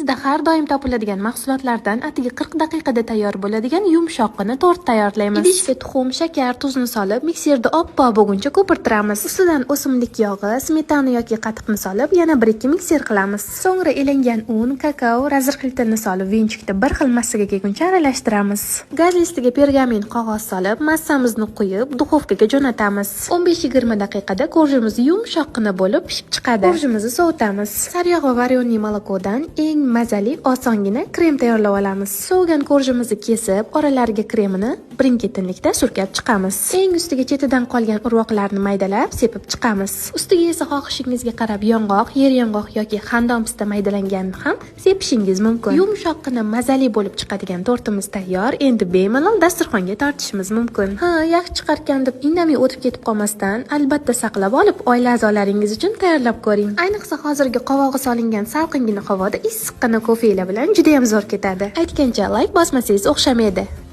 Uyingizda har doim topiladigan mahsulotlardan atigi 40 daqiqada tayyor bo'ladigan yumshoqqina tort tayyorlaymiz. Idishga tuxum, shakar, tuzni solib, mikserda oppoq bo'lguncha ko'pirtiramiz. Ustidan o'simlik yog'i, smetana yoki qatiqni solib, yana 1-2 mikser qilamiz. So'ngra elangan un, kakao, разрыхлитель ni solib, венчик da bir xil massaga kelguncha aralashtiramiz. Gaz listiga pergament qog'oz solib, massamizni quyib, duxovkaga jo'natamiz. 15-20 daqiqada korjimiz yumshoqqina bo'lib pishib chiqadi. Korjimizni sovutamiz. Sariyog' va варёный молоко dan eng mazali, osongina krem tayyorlab olamiz. Sovigan korjimizni kesib, oralariga kremini birin-ketinlikda surkab chiqamiz. Eng ustiga chetidan qolgan urvoqlarni maydalab sepib chiqamiz. Ustiga esa xohishingizga qarab yong'oq, yer yong'oq yoki xandon pista maydalanganini ham sepishingiz mumkin. Yumshoqqina, mazali bo'lib chiqadigan tortimiz tayyor. Endi bemalol dasturxonga tortishimiz mumkin. Ha, yaxshi chiqarkan deb indamay o'tib ketib qolmasdan, albatta saqlab olib, oila a'zolaringiz uchun tayyorlab ko'ring. Ayniqsa hozirgi qovog'i solingan salqingina havoda issiqqina kofe bilan juda ham zo'r ketadi. Aytgancha, layk bosmasangiz o'xshamaydi.